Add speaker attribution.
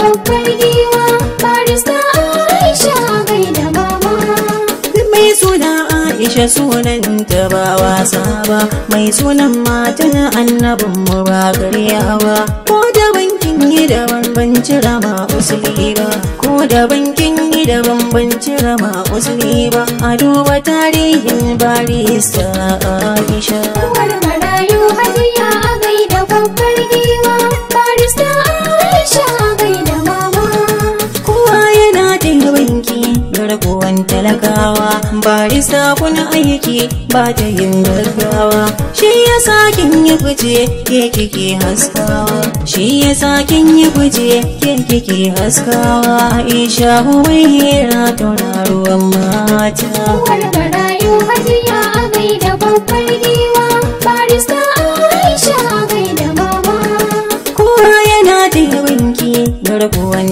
Speaker 1: babbar giwa, barista Aisha gaida mama.
Speaker 2: Mai suna Aisha sunan ta ba wasa ba, mai sunan matan annabin mu ba ƙarya ba. Ko da bankin yi da banbanci rama usuli ba, ko da bankin yi da banbanci rama usuli ba. A duba tarihin barista Aisha.
Speaker 1: Uwar marayu hajiya a gaida babbar giwa, barista Aisha gaida mama.
Speaker 2: Kowa yana da banki garkuwan talakawa, barista kuna aiki ba ta yin gaggawa. Shi ya sa kin yi fice ke kike haskawa, shi ya sa kin yi fice ke kike haskawa. Aisha Huwaira tauraruwan mata.
Speaker 1: Uwar marayu hajiya a gaida babbar giwa, barista Aisha gaida mama.
Speaker 2: Kowa yana da banki garkuwan